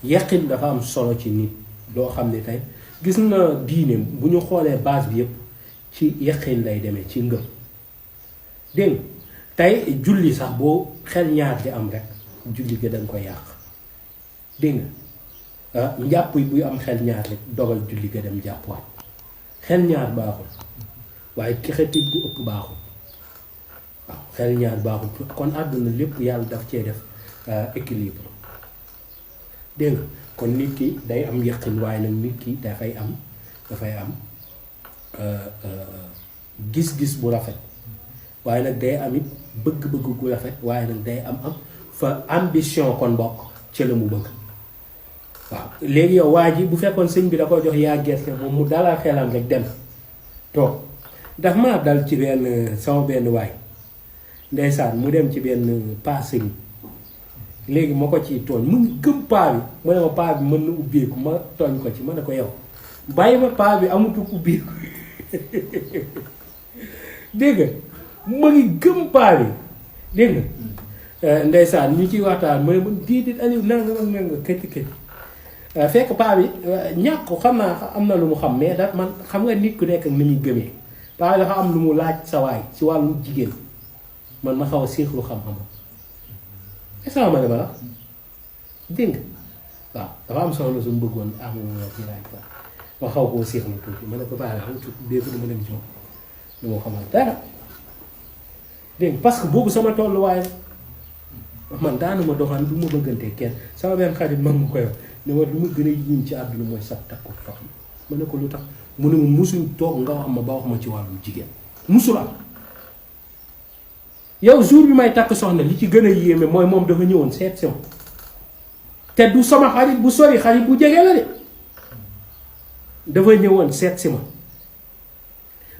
yaqin dafa am solo ci nit loo xam ne tey gis na diine bu ñu xoolee base bi yëpp ci yaqin lay demee ci ngëm dégg tey julli sax boo xel ñaar di am rek julli gi danga ko yàq dégg nga njàpp yi buy am xel ñaar rek dogal julli ga dem jàppwaat xel ñaar baaxul waaye kexetit bu ëpp baaxul waaw xel ñaar baaxul kon àdduna lépp yàlla daf cee def équilibre dégg nga kon nit ki day am yaqin waaye nag nit ki dafay am gis-gis bu rafet waaye nag day am it bëgg-bëgg gu rafet waaye nag day am fa ambition kon bokk ci la mu bëgg waaw léegi yow waa ji bu fekkoon sëñ bi da ko jox yaa gerte moom mu dalal xelam rek dem toog daf maa dal ci benn sama benn waay ndeysaan mu dem ci benn paa sëñ léegi ma ko ciy tooñ mu ngi gëm paa bi mu ne ma paa bi mën na ubbeeku ma tooñ ko ci ma ne ko yow bàyyi ma paa bi amutul ubbeeku dégg nga ma ngi gëm paa bi dégg nga ndeysaan ñu ciy waxtaan mu ne man déedéet Aliou nanga këti fekk paa bi ñàkk ko xam naa am na lu mu xam mais da man xam nga nit ku nekk ak ni muy gëmee paa bi dafa am lu mu laaj sa waay si wàllu jigéen man ma xaw a séex lu xam-xamam est-ce que ma ne ma la dégg nga waaw dafa am soxla suñu bëggoon am ci laaj quoi ma xaw koo séex lu tuuti ma ne ko baax na tuuti dégg dama dem ci moom lu ma xamal dara dégg nga parce que boobu sama tolluwaay man daanuma doxaan du ma bëggante kenn sama benn xarit mag mu koy wax ne ma lu ma gën a yiim ci àdduna mooy sax takku soxna ma ne ko lu tax mu ne ma musuñ toog nga wax ma ba wax ma ci wàllu jigéen musul am yow jour bi may takk soxna li ci gën a yéeme mooy moom dafa ñëwoon seet si ma te du sama xarit bu sori xarit bu jege la de dafa ñëwoon seet si ma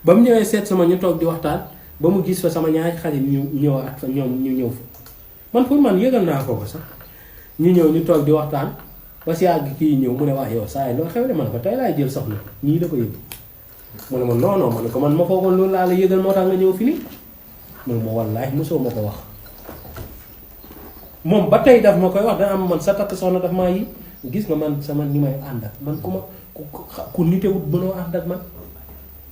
ba mu ñëwee seet si ma ñu toog di waxtaan ba mu gis fa sama ñaari xarit ñu ñëw ak fa ñoom ñu ñëw fa man pour man yëgal naa ko sax ñu ñëw ñu toog di waxtaan ba si yàgg kii ñëw mu ne wax yow saa yi loo xew de man ko tey laay jël soxna nii la ko yëg mu ne ma non non man ko man ma foogoon loolu laa la yëgal moo tax nga ñëw fi nii mu ne ma wallaahi mosoo ma ko wax moom ba tey daf ma koy wax dana am man sa takk soxna daf maa yi gis nga man sama ni may ànd ak man ku nitewut mënoo ànd ak man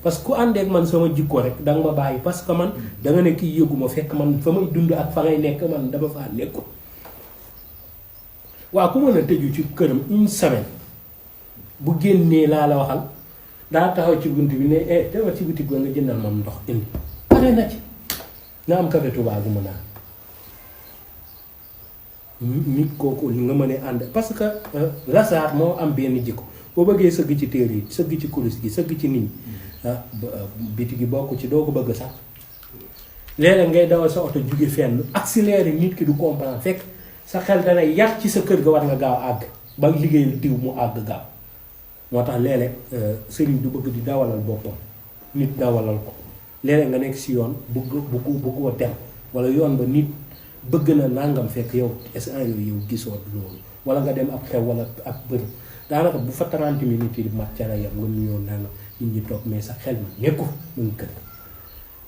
parce que ku àndeek man sama jikko rek danga ma bàyyi parce que man danga ne kii yëguma fekk man fa may dund ak fa ngay nekk man dama faa nekkul waaw ku mën a tëju ci këram une semaine bu génnee laa la waxal daa taxaw ci bunt bi ne dama ci biti nga jëndal moom ndox indi pare na ci nga am café Touba gu ma naan nit kooku nga mën a ànd parce que lasaar moo am benn jikko boo bëggee sëgg ci téere yi sëgg ci kurus gi sëgg ci nit ñi biti gi bokk ci doo ko bëgg sax léeg-léeg ngay dawal sa oto jóge fenn accéléré nit ki du comprendre fekk sa xel dana yar ci sa kër ga war nga gaaw àgg ba liggéeyal diw mu àgg gaaw moo tax léeg-léeg sëriñ du bëgg di dawalal boppam nit dawalal ko léeg-léeg nga nekk si yoon bëggoo dem wala yoon ba nit bëgg na nangam fekk yow instant yooyu yow gisoo loolu wala nga dem ab xew wala ab bërëb daanaka bu fa 30 minutes yi mat ca la yam nga nuyoo nangam nit ñi toog mais sa xel ma nekku mu ngi kër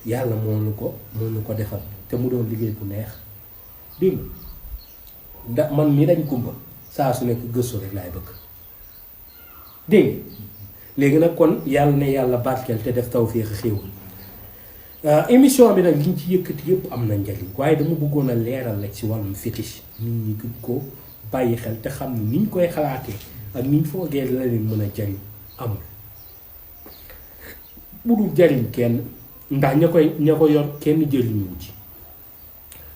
yàlla moo nu ko defal te mu doon liggéey bu neex dégg nga man mi dañ kumba saa su nekk gëstu rek laay bëgg dégg léegi nag kon yàlla ne yàlla barkeel te def tawfeex xéewal émission bi nag liñ ci yëkkati yëpp am na njariñ waaye dama bëggoon a leeral rek ci wàllum fétiche nit ñi gën ko bàyyi xel te xam ni niñ koy xalaatee ak niñ foogee la leen mën a jariñ amul bu dul jariñ kenn ndax ña ko yor kenn jëriñu ci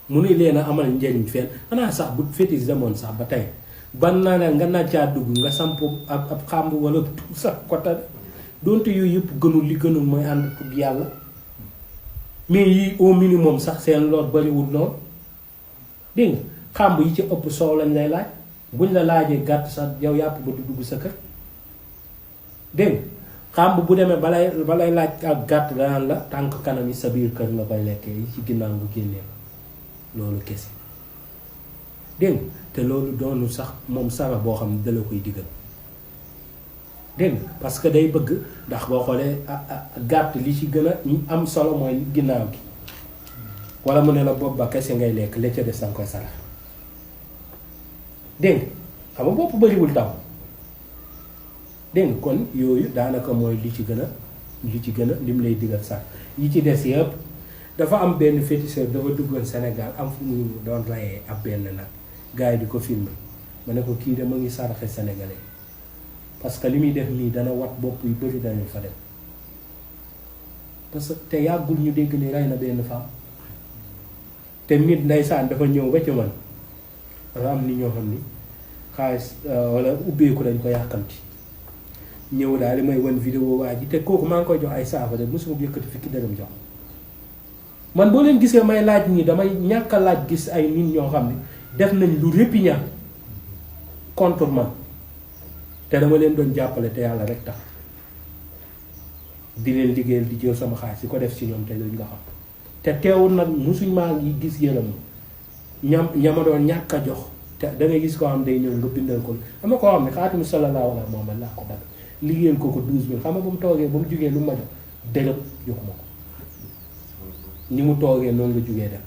mu ne leen a amal njariñ fenn xanaa sax bu fétiche demoon sax ba tey ban naa ne nga naajaa dugg nga samp ab xàmb wala sax kota donte yooyu yëpp gënul li gënul mooy ànd tugg yàlla mais yii au minimum sax seen lool bariwul noonu dégg nga xàmb yi ci ëpp soow lañ lay laaj buñ la laajee gàtt sax yow yàpp ba du dugg sa kër dégg nga xàmb bu demee balay laaj ak gàtt danaan la tànk kanam yi sa biir kër nga koy lekkee yi ci ginnaaw nga génnee loolu kese dégg nga te loolu doonu sax moom sara boo xam ne dala koy digal dégg nga parce que day bëgg ndax boo xoolee gàtt li ci gën a am solo mooy ginnaaw gi wala mu ne la bopp ba kese ngay lekk la ca des danga koy sarax dégg nga xam nga bopp bëriwul taw dégg nga kon yooyu daanaka mooy li ci gën a lim lay digal sax yi ci des yëpp dafa am benn féticheur dafa duggoon Sénégal am fu mu doon rayee ab benn nag gars yi di ko filmer ma ne ko kii de ma ngi saraxe sénégalais parce que li muy def nii dana wat bopp yu bëri dañu fa dem parce que te yàggul ñu dégg ni rey na benn femme te nit ndeysaan dafa ñëw ba ci man dafa am ni ñoo xam ni xaalis wala ubbeeku dañ ko yàkkamti ñëw daal di may wan vidéo waa ji te kooku maa ngi koy jox ay saafara mosuma yëkkati fukki dërëm jox man boo leen gisee may laaj nii damay ñàkk a laaj gis ay nit ñoo xam ne def nañ lu répignant contre man te dama leen doon jàppale te yàlla rek tax di leen liggéeyal di jël sama xaalis di ko def ci ñoom te duñ nga xam te teewul nag musuñ maa ngi gis yërëm ñama doon ñàkk a jox te da ngay gis koo xam day ñëw nga bindal ko am na koo xam ne xaatimu sallallahu alayhi wa sallam laa ko dagg liggéeyal ko 12 000 xam nga ba mu toogee ba mu jugee lu ma jox dërëm joxuma ko ni mu toogee noonu la jugee dem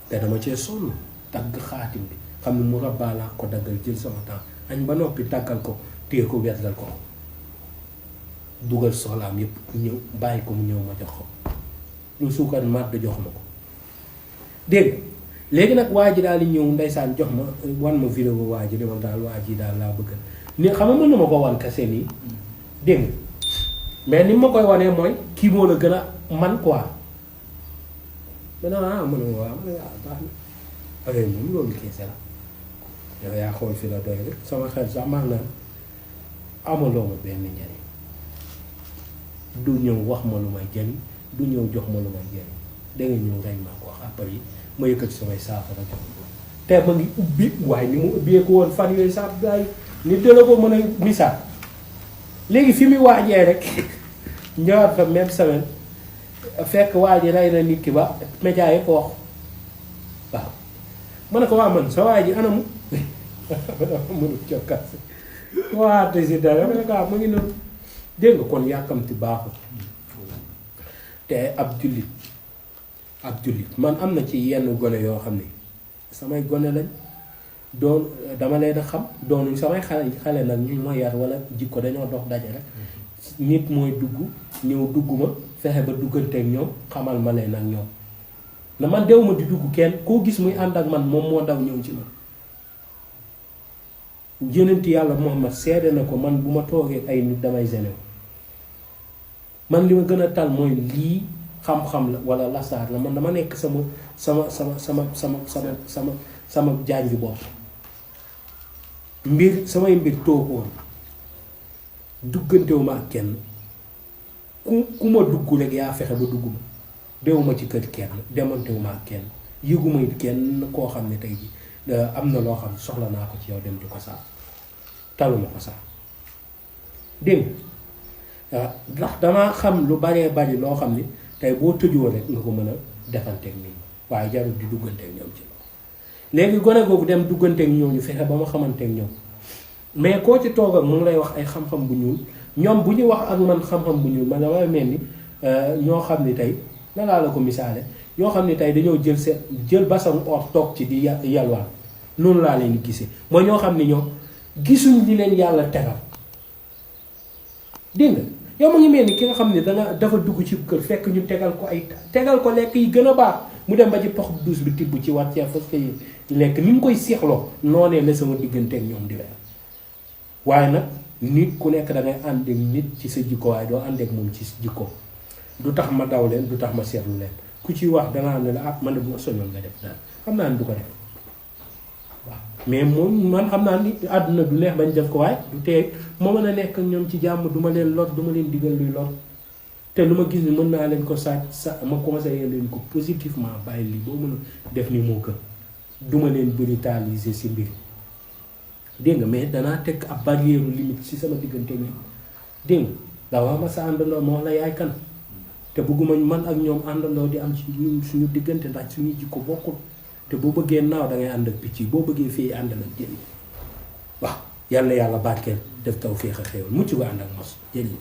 te dama cee sonn tagg xaatim bi xam ne mu rabbaa laa ko daggal jël sama temps añ ba noppi tàggal ko téye ko wetal ko dugal soxlaam yépp ñëw bàyyi ko mu ñëw ma jox ko lu suukar màdd jox ma ko dégg léegi nag waa ji daal di ñëw ndeysaan jox ma wan ma vidéo waa ji dama daal waa ji daal laa bëgg ni xam nga mën na ma ko wan kase nii dégg nga mais ni ma koy wanee mooy kii moo la gën a man quoi maintenant mën na waaw baax na affaire moom loolu keese la yow yaa xool fi la doy rek sama xel sax maa naan amaloo ma benn njariñ du ñëw wax ma lu may jariñ du ñëw jox ma lu may jariñ danga ñëw rey maa ko wax après yi ma yëkkati samay saafara jox te ma ngi ubbi waaye ni mu ubbee ko woon fan yooyu saaf gars yi nit dala ko mën a misaal léegi fi mu waajee rek ñëwaat fa même semaine fekk waa ji rey na nit ki ba média yi ko wax waaw ma ne ko waa man sa waa ji anamu mënul cokkaas waa te si dara ma ne ko waaw mu ngi noonu dégg nga kon yàkkamti baaxul te ab jullit man am na ci yenn gone yoo xam ne samay gone lañ doon dama leen a xam doonuñ samay xale nag ñu ma yar wala jikko dañoo dox daje rek nit mooy dugg ñëw dugg ma fexe ba dugganteeg ñoom xamal ma leen ak ñoom na man dew ma di dugg kenn koo gis muy ànd ak man moom moo daw ñëw ci man yonent yàlla Muhammad seede na ko man bu ma toogee ay nit damay génne man li ma gën a tal mooy lii xam-xam la wala lasaar la man dama nekk sama jaan bi bopp samay mbir toogoon duggantewuma ak kenn ku ma dugg rek yaa fexe ba dugg ma dewuma ci kër kenn demantewuma ak kenn yëguma it kenn koo xam ne tey ji am na loo xam ne soxla naa ko ci yow dem di ko saa taluma ko saa dégg nga ndax damaa xam lu baree bari loo xam ne tey boo tëjoo rek nga ko mën a defanteeg nit ñi waaye jarul di dugganteeg ñoom ci loolu léegi gone googu dem dugganteeg ñooñu fexe ba ma xamanteeg ñoom mais koo ci toog ak mu ngi lay wax ay xam-xam bu ñuul ñoom bu ñu wax ak man xam-xam bu ñuul man damay mel ni ñoo xam ni tey na laa la ko misaale ñoo xam ni tey dañoo jël basan or toog ci di yalwaan noonu laa leen gisee mooy ñoo xam ni ñoom gisuñ di leen yàlla tegal dégg nga yow ma ngi mel ni ki nga xam ne dafa dugg ci kër fekk ñu tegal ko lekk yi gën a baax mu dem ba ci pox douce bi tibb ci war cee fas koy lekk ni mu koy seexloo noonee la sama digganteeg ñoom di weer waaye nag nit ku nekk da ngay ànd ak nit ci sa jikko waaye doo ànd ak moom ci jikko du tax ma daw leen du tax ma seetlu leen ku ci wax danaa ne la ah man de bu ma soñoon nga def daal xam naa ni du ko def waaw mais moom man xam naa ni àdduna du neex bañ def ko waaye du tee ma mën a nekk ak ñoom ci jàmm du ma leen lor du ma leen digal luy lor te lu ma gis ni mën naa leen ko sa ma conseillé leen ko positivement bàyyi lii boo mën a def ni moo gën du ma leen brutaliser si mbir dégg nga mais danaa teg ab barrière limite si sama diggante ñoom dégg nga dawaa ma sa àndandoo ma wax la yaay kan te bëgguma man ak ñoom àndandoo di am ci suñu diggante ndax suñuy jikko bokkul te boo bëggee naaw da ngay ànd ak picc yi boo bëggee fii àndal ak jën yi waaw yàlla barkeel def taw féex a xéewal mucc ba ànd ak mos jën yi